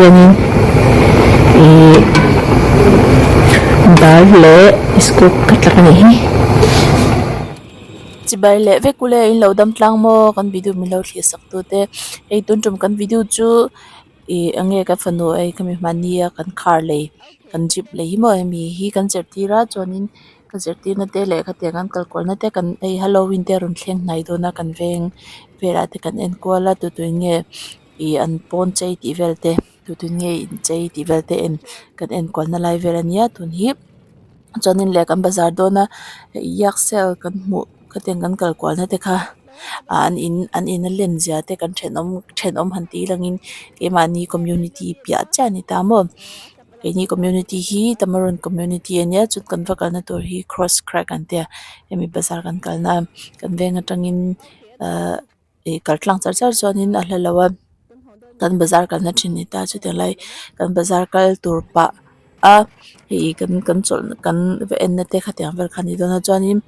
hianin ihh dal leh iskuk ka tlak a nih hi. Chibai leh vek ule in lo dam tlang maw kan video min lo thlir sak tu te hei tun tum kan video chu ih eng nge ka fanu hei khami hmanni a kan car lei kan jeep lei hi maw hemi hi kan zirtir a chuanin ka zirtirna te leh khatiang an kal kualna te kan hei halloween te a rawn thleng hnai dawn a kan veng velah te kan en kual a tutuin nge ih an pawn chei tih vel te tutuin nge inchei tih vel te en kan en kualna lai vel a nia tun hi chuanin leh kan bazar dawn a hei yak sale kan hmuh khatiang kan kal kualna te kha ah an in an in a len zia te kan thenawm thenawm han tih langin keimahni community piah chiah a ni ta maw. Keini community hi Tamaron community a nia chuan kan va kalna tur hi cross crack an tia hemi bazar kan kalna kan veng atangin ahh ih kal tlang char char chuanin a hla lo a kan bazar kalna thin a ni ta chutiang lai kan bazar kal tur pah a hei kan kan chawlhna kan va en na te khatiang vel kha a ni dawn a chuanin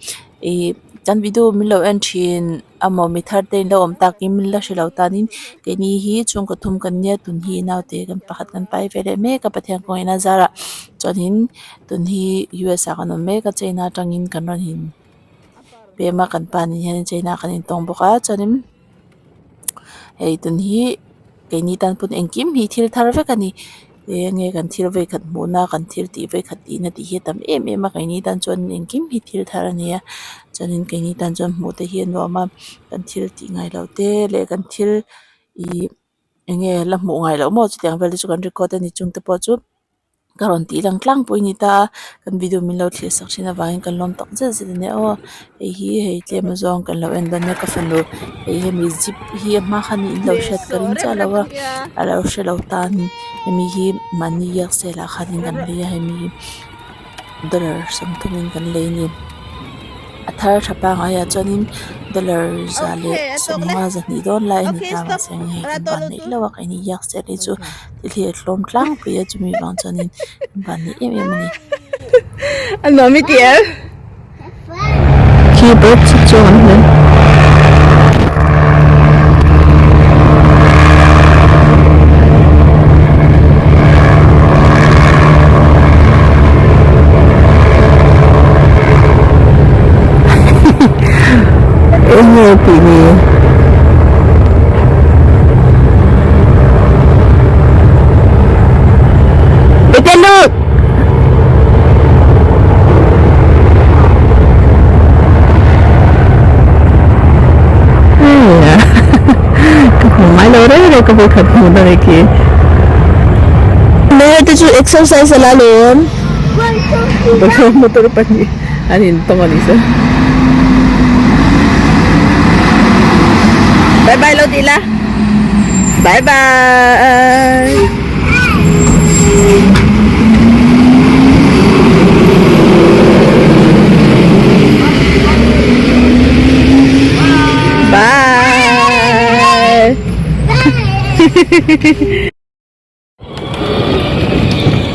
ih kan video min lo en thin. Amaw mi thar te in lo awm tak in min la hre lo tanin keini hi chhungkaw thum kan nia tun hi naute kan pakhat kan pai ve leh mek a Pathian kawngin a zarah chuanin tun hi U S ah kan awm mek a China atangin kan rawn in pem a kan pa nen hian China ah kan intawng bawk a chuanin hei tun hi keini tan pawn engkim hi thil thar vek a ni. Eng nge kan thil vei khat hmuhna kan thil tih vei khat tihna tih hi a tam em em a keini tan chuan engkim hi thil thar a ni a chuanin keini tan chuan hmuh te hi a nuam a kan thil tih ngai loh te leh kan thil ih eng nge la hmuh ngai loh maw chutiang vel te chu kan record a ni chung te pawh chu ka rawn tih lang tlangpui a ni ta a kan video min lo thlir sak thin avangin kan lawm tak zet zet a nia aw hei hi hei tlem azawng kan lo en dawn nia ka fanu hei hemi zip hi a hma khan in lo hriat ka ring chiah lo a a lo hre lo tan hemi hi mahni yak sale ah khanin kan lei a hemi hi dollar 30 in kan lei a ni a thar tha pangai ah chuanin dollar 150 200 dawn lai a ni ta mahse hei kan van neih hlauh a keini yak sale hi chu thil hi a tlawm tlangpui a chumi vang chuanin kan van neih em em a ni. A nuam i ti em? Keyboard chu chuan an hmu. Enge tih ni? Ete lut! Ka hmu ngai lo reng reng ka vawikhat hmuh na nih khi. Hmel te chu exercise a la lawm. Bawlhhlawh motor pahnih an intawng a nih chu. Bye bye lo tih la. Bye bye. Bye.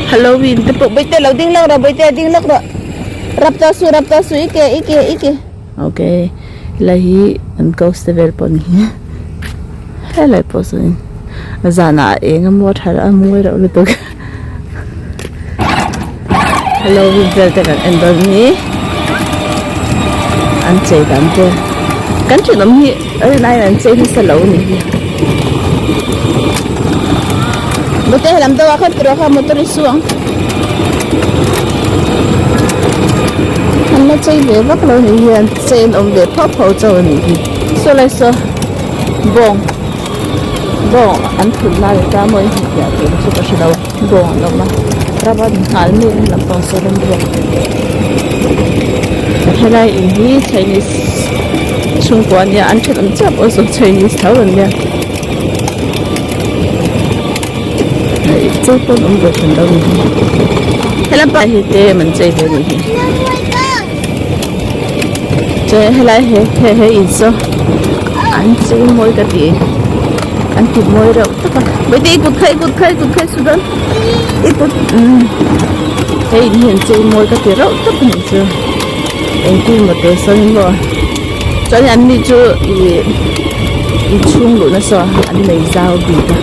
Halloween te pawh bawihte lo ding lawk rawh bawihte ding lawk rawh rap tawh suh rap tawh suh i ke i ke i ke okay helai hi an ghost te vel pawh a ni hi helai pawh sawn zanah a eng a maw tha a mawi reuh lutuk halloween vel te kan en dawn a ni an chei dan te kan thenawm hi a rin aiin an chei nasa lo a ni hi motor helam deuh ah khan tiraw kha motor i su ang an la chei ve vak lo a ni hi an chei an awm ve phauh phauh chauh a ni hi saw lai saw bawng bawng an phut lai a ta maw in hmu piah tur chu ka hre lo bawng an awm a ram an nghal mek a lampang saw ram ruak helai in hi chinese chhungkua ania an thenawm chiah pawh saw chinese tho an nia hei chei pawn awm ve hran lo a ni hi helai pa hi te an chei ve a nih hi chuan helai he he he in saw an chei mawi ka ti an ti mawi reuh tak a mahni i kut kha i kut kha i kut kha i su dawn i kut umm he in hi an chei mawi ka ti reuh tak a nih chu engtin maw te sawn in maw chuan an ni chu ih inchhung luh na saw an nei zau bik a.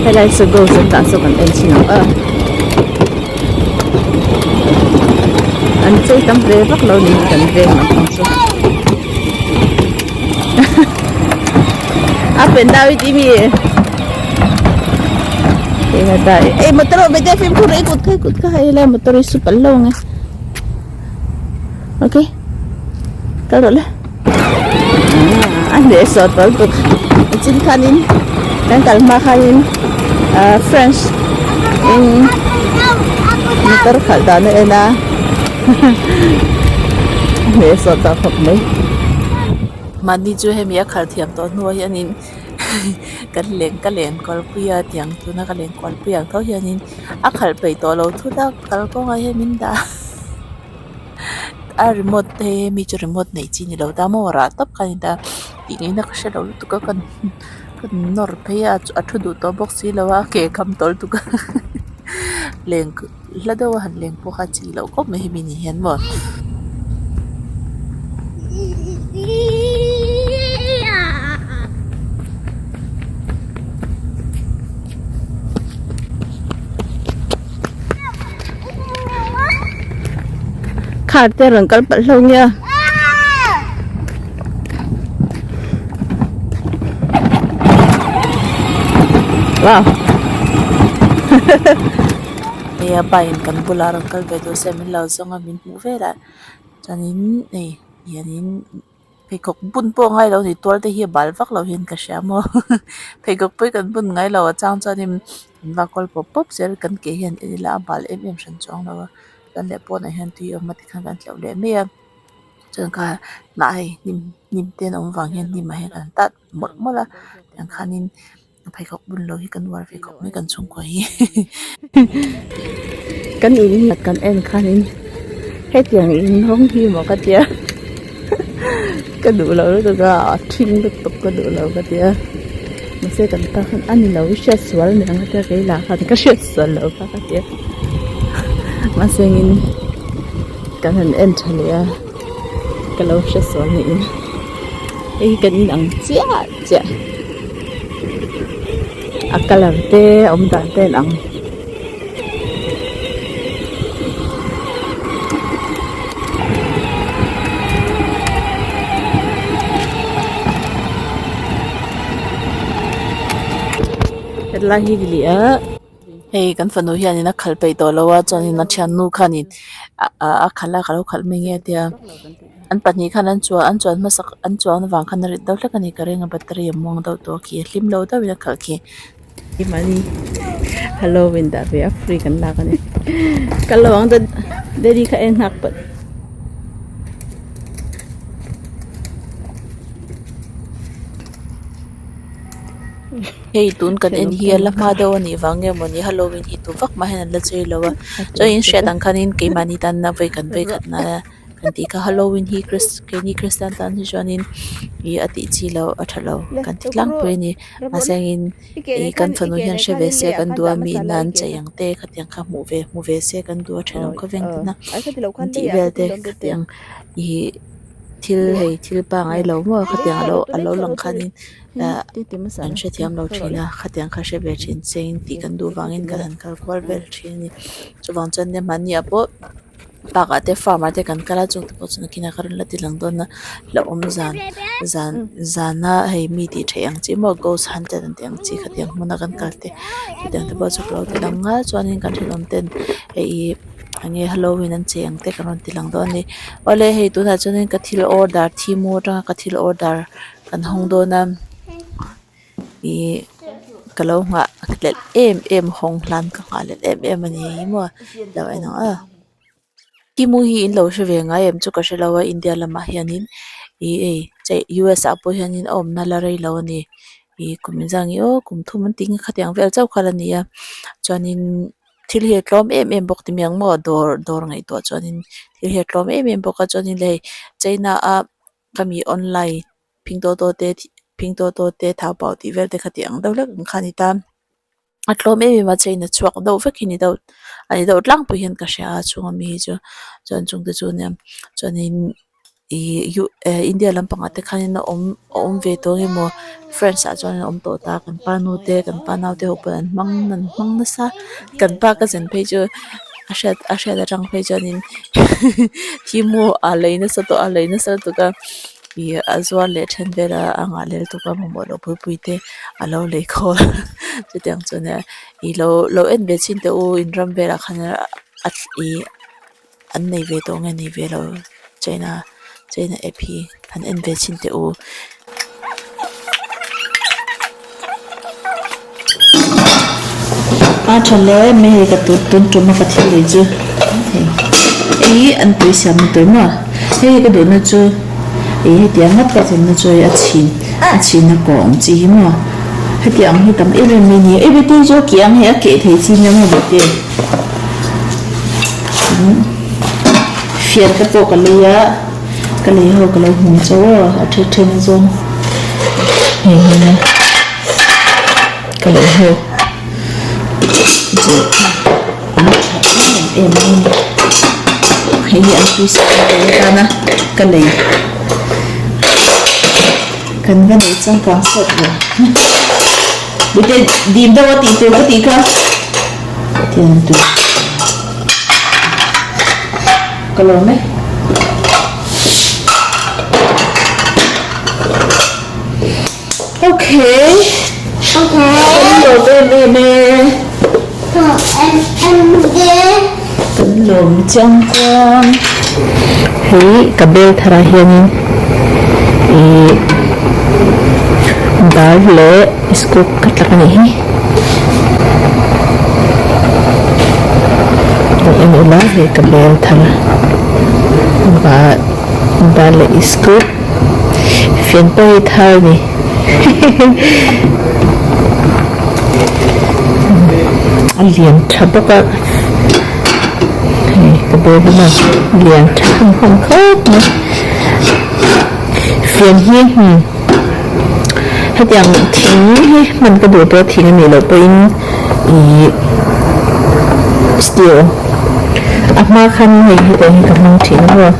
Helai saw ghost an dah saw kan en chhin ang a. An chei tam ve vak lo niin kan veng lampang chu. Up and down i mi. Ei motor aw bete fimkhur ei kut kha kut kha hei lai motor hi su palh lo ang e. Okay. Kal rawh le. A hneh sawt tawh lutuk. Chin khanin kan kal hma khanin French in motor khalh dan a en a. A hneh sawt tawh khawp mai. Mahni chu hemi a khalh thiam tawh hnuah hianin kan leng ka len kual pui a tiang tuna ka len kual pui ang tho hianin a khalh peih tawh lo thut a kalkawngah hian min dah a. A remote te mi chu remote neih chi ni lo ta maw rah tawp kha a ni ta tih ngaihna ka hre lo lutuk a ka nawr phei a a thu duh tawh bawk si lo a ke kham tawh lutuk a leng hla deuh a han leng pawh kha chi loh khawp mai hemi ni hian maw. Car te rawn kal palh hlauh nia. Wow. Hei a pa in kan bulah rawn kal ve duh se min lo zawng a min hmuh vel ah chuanin hei hianin pheikhawk bun pawh a ngai lo a ni tual te hi a bal vak lo hian ka hria maw pheikhawk pawh hi kan bun ngai lo a chang chuanin an vak kual pawp pawp zel kan ke hian en ila a bal em em hran chuang lo a chuan leh pawnah hian tui a awm a tikhan kan tleuh leh mai a chuan kha hnah hei hnim hnim te an awm vang hian hnim ah hian an tat mawlh mawlh a tiang khanin pheikhawk bun lo hi kan uar ve khawp mai kan chhungkua hi. Kan in kan en khanin hetiang in rawng hi maw ka tia ka duh lo lutuk a a thing lutuk ka duh lo ka tia mahse kan pa khan a ni lo i hriat sual aniang a tia kei lah khan ka hriat sual lo kha ka tia mahse engin kan han en tha leh a ka lo hre sual niin hei hi kan in ang chiah chiah a colour te a awm dan te a inang. Hetlai hi leh a. Hei kan fanu hianin a khalh peih tawh lo a chuanin a thiannu khanin a khalh a ka lo khalh mai nge a tia an pahnih khan an chuan an chuan hmasak an chuan avang khan a rit deuh hlek a ni ka ring a battery a muang deuh tawh khi a hlim lo deuhin a khalh khi. Mahni Halloween dah ve a free kan lak a ni kal lo ang daddy kha en nghak pawh. Hei tun kan en hi a la hma deuh a nih vang nge mawni Halloween hi tu vak mah hian an la chei lo a chuan in hriat ang khanin keimahni tan a vawi kan vawi khat na kan tih kha Halloween hi Chris keini Christian tan hi chuanin ih a tih chi loh a tha lo kan ti tlangpui a ni mahse angin ih kan fanu hian hre ve se kan duh a mi ina an chei ang te khatiang kha hmuh ve hmu ve se kan duh a thenawm khawveng tena an tih vel te khatiang ih thil hei thil pangai lo maw khatiang alo alo lang khanin ah an hrethiam lo thin a khatiang kha hre ve thin se in tih kan duh vangin kan han kal kual vel thin a ni chuvang chuan nia mahni ah pawh park ah te farm ah te kan kal a chung te pawh chu nakinah ka rawn la ti lang dawn a hlauhawm zan zan zan a hei mi tih theih ang chi maw ghost hunter an tih ang chi khatiang hmuna kan kal te chutiang te pawh chu ka lo ti lang a chuanin kan thenawm ten hei ih eng nge halloween an chei ang te kan rawn ti lang dawn a ni awle hei tunah chuanin ka thil order thimu atanga ka thil order kan hawng dawn a ih ka lo nghah hlelh em em hawng hlan ka nghah hlelh em em a ni maw lo en ang a thimu hi in lo hre ve ngai em chu ka hre lo a India lamah hianin ih hei chei U S ah pawh hianin a awmna la rei lo a ni ih kum inzang hi aw kum thum an tih nge khatiang vel chauh kha la ni a chuanin thil hi a tlawm em em bawk ti mai ang maw dawr dawr ngaihtuah chuanin thil hi a tlawm em em bawk a chuanin lei China a khami online phing tawh tawh te phing tawh tawh te thau pau tih vel te kha tih ang deuh hlek ang kha a ni ta a tlawm em em a chain a chhuak deuh vek hi ni deuh a ni deuh tlangpui hian ka hria a chhunga mi hi chu chuan chung te chu nia chuanin. Ihh U eh India lampangah te khanin a awm a awm ve tawh ang emaw France ah chuan a awm tawh ta kan pa nu te kan pa nau te ho pawh an hmang an hmang nasa kan pa ka zen phei chu a hriat a hriat atang phei chuanin thimu a lei nasa tawh a lei nasa lutuk a ih a zuar leh then vel a a nghah lel tuk a mamawh loh pui pui te a lo lei khawl chutiang chu nia ih lo lo en ve chhin teh u in ram velah khan a ih. An nei ve tawh nge nei ve lo china china app hi han en ve chhin teh u. A tha hle mai hei ka tun tun tum a ka thil lei chu hei hei hi an tui siam na tur maw hei hi ka duhna chu ih hetiang ngawt ka chemna chu hei a chhin a chhin a kawh ang chi hi maw hetiang hi tam em em mai ni a bete chu a keh ang hei a keh thei chi nia maw bete. Fian te pawh ka lei a ka lei ho ka lo hmu chauh aw a then then a zawng hei hian a ka lei ho chu a tha em em mai a ni hei hi an tui sak a tur atana ka lei kan va nei changkang sawt ve mite dim deuh a tih tur ka tih kha. Pathian tui ka lawm e. Okay. Okay. Kan lawm em em e. Kan lawm chiang kuang. Hei ka bel tharah hianin ih bar leh scoop ka tlak a nih hi. Lo en ila hei ka bel thar bar bar leh scoop fian pawh hi thar a ni a lian tha bawk a hei ka bel hi maw lian tha ham ham khawp mai fian hi hmm. Hetiang thing hi hman ka duh tawh thing a nih loh pawhin ih steel a hma khan hei hetiang hi ka hmang thin a maw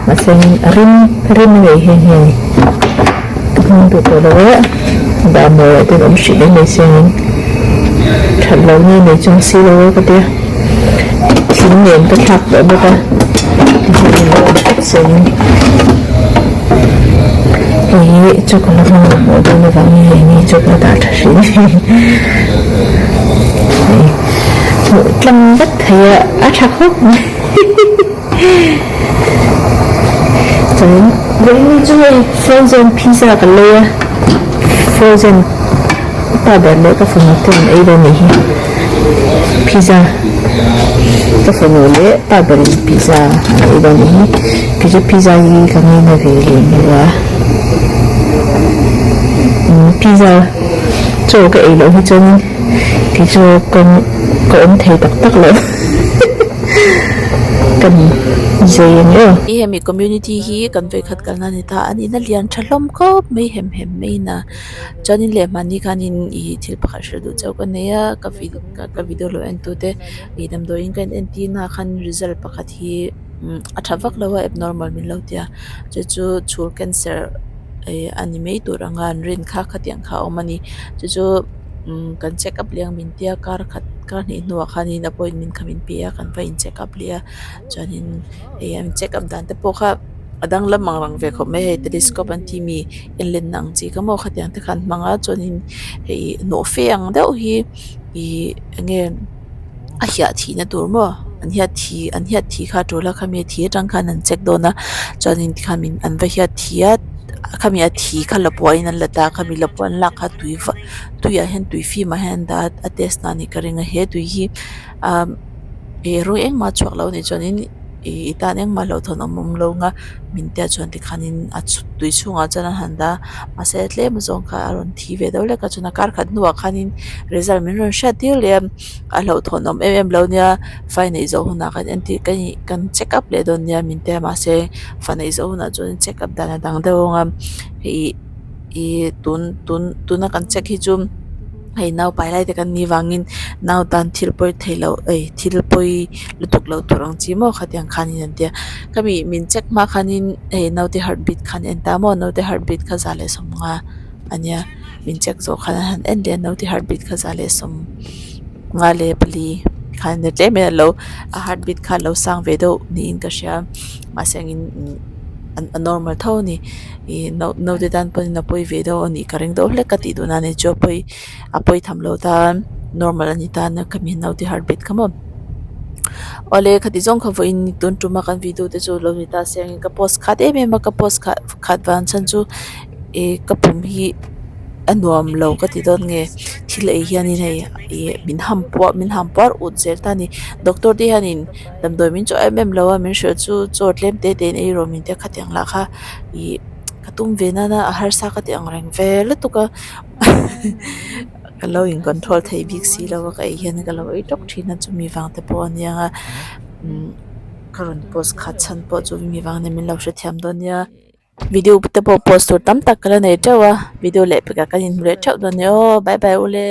mahse a rim rim a nei heng hi a ni ka hmang duh tawh lo a dah mawi ah ten awm hrih mai mai se angin that loh nge nei chuang si lo a ka tia thing nen ka thlak tawh bawk a tihian in lo awm tlat se angin. Hei hi chu ka la hmang hmuh dawn avangin hei ni chu ka dah tha hrim hei hmuh tlang vat thei a a tha khawp mai chuan vawiin chu hei frozen pizza ka lei a frozen pa ber leh ka fanu te an ei dawn anih hi pizza ka fanu leh pa berin pizza an ei dawn anih hi. Keichu pizza hi ka ngaina ve lem lo a pizza chaw ka ei loh hi chuanin keichu ka ka awm thei tak tak lo ka zei ang em. Hi hemi community hi kan vawikhat kalna a ni ta a nihna lian tha hlawm khawp mai hem hem mai in a chuanin leh hmanni khanin ih thil pakhat hrilh duh chauh ka nei a ka ka video lo en tute ih damdawiin ka in entir na ah khan result pakhat hi. A tha vak lo a abnormal min lo tia chu chu chhul cancer eh a ni mai tur anga an rin kha khatiang kha a awm a ni chu chu kan check up leh ang min tia kar khat kar hnih hnuah khanin appointment kha min pe a kan va in check up leh a chuanin hei an check up dan te pawh kha a danglam ang reng ve khawp mai hei telescope an tih mi en lenna ang chi kha maw khatiang te kha an hmang a chuanin hei nawhfe ang deuh hi ih eng nge. A hiah thihna tur maw an hiat thi an hiat thi kha a tul a khami a thi atang khan an check dawn a chuanin tikhan min an va hiat thi a khami a thi kha la puahin an la ta a khami la puah an lak kha tui vah tuiah hian tui fim ah hian an dah a a test na anih ka ring a he tui hi ah ih rawng engmah a chhuak lo anih chuanin ih i tan engmah hlauhthawn awm awm lo ang a min tia chuan tikhanin a tui chhungah chuan an han dah a mahse tlem zawng kha a rawn thi ve deuh hlek a chuan a kar khat hnuah khanin result min rawn hriat tir leh a a hlauhthawn awm em em lo nia fa neih zawh hunah kan entir kan ih kan check up leh dawn nia min tia mahse fa neih zawh hunah chuan check up dan a dang deuh ang a ih ih tun tun tuna kan check hi chu. Hei nau pai lai te kan nih vangin nau tan thil pawi thei loh ei thil pawi lutuk loh tur ang chi maw khatiang khanin an tia khami min check hma khanin hei naute heartbeat khan en ta maw naute heartbeat kha 150 a nia min check zawh khan an han en leh a naute heartbeat kha 154 khan a ni tlem in alo a heartbeat kha alo sang ve deuh niin ka hria mahse engin a normal tho a ni. Ih nau naute tan pawhin a pawi ve deuh a nih ka ring deuh hlek ka tih duh nan chu a pawi a pawi tham lo tan normal a ni tan a khami naute heartbeat kha maw awle khati zawng kha vawiin tun tuma kan video te chu lo ni ta se ang in ka post khat em em a ka post khat khat vang chhan chu ih ka pum hi a nuam lo ka ti dawn nge thil ei hianin hei ih min ham puah min ham puar ut zel ta a ni doctor te hianin damdawi min chawh em em lo a min hrilh chu chaw tlem te te in ei rawh min tia khatiang lah kha. Ih ka tum ve nana a harsa ka ti ang reng ve lutuk a ka lo in control thei bik si lo a ka ei hian ka lo ei tawk thin a chumi vang te pawh a nia umm ka rawn post khat chhan pawh chu mi vang nen min lo hrethiam dawn nia video te pawh post tur tam tak ka la nei teuh a video leh pekah kan inhmu leh theuh dawn nia aw bye bye ule.